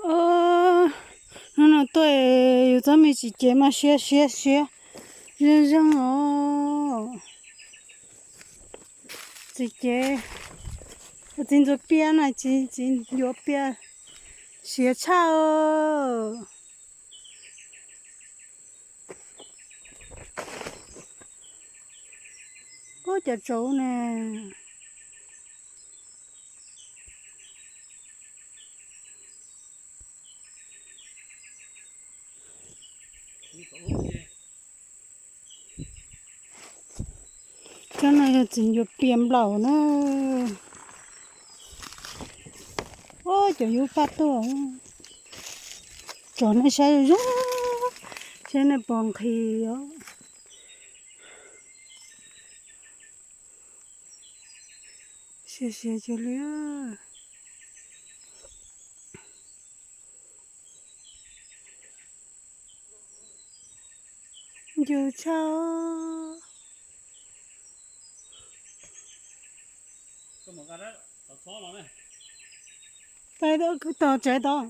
Hnub no tuaj yus txoj me txiv cev mas siav siav siav zoo zoo os. Txiv cev, txiv ntxuav pias na, txiv ntxuav pias siav tshaj os. Ub, cov tsauv ne. Cov no yog txiv ntxuav pias nplaum na. Ub, cov yub faj tuaj. Tsom nej saib zoo, saib nej puas nqhis os. Siav siav cia li. Ncw tshaj. Tos tsev tod.